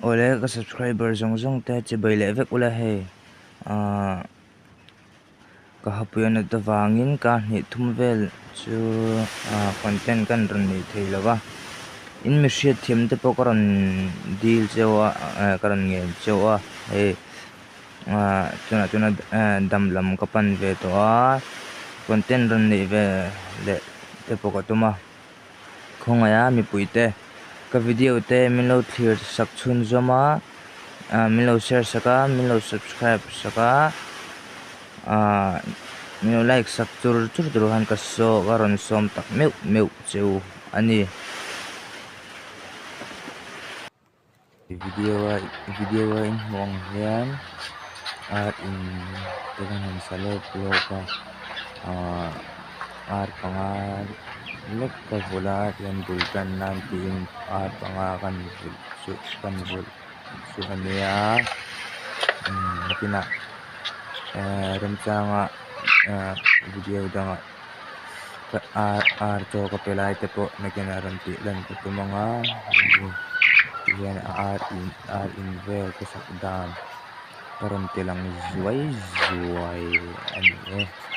Awle ka subscriber zawng zawng te chibai leh vek ula hei ahh ka hapui a nat avangin ka hnih thum vel chu ahh content kan rawn nei thei lo va in mi hriatthiam te pawh ka rawn dil cheu a eh ka rawn ngen cheu a hei ahh tunah chuan dam lam ka pan ve tawh a content rawn neih ve leh te pawh ka tum a. Khawngaih a mipui te ka video te min lo thlir sak chhunzawm a ah min lo share sak a min lo subscribe sak a ah min lo like sak chur chur tur khan ka saw ka rawn sawm tak meuh meuh che u a ni. Video a video a in hmuh ang hian ar in te kan han sa lawp lawp a ahh ar panga lek ka vulh a tihian bul tan nan tiin ar panga kan vulh chu kan vulh chu a nia umm nakinah ehh remchanga ehh video dangah ar ar chaw ka pe lai te pawh nakinah rawn tih lan ka tum ang a tihian a ar in ar in vel ka sak dan ka rawn ti lang zuai zuai a ni e.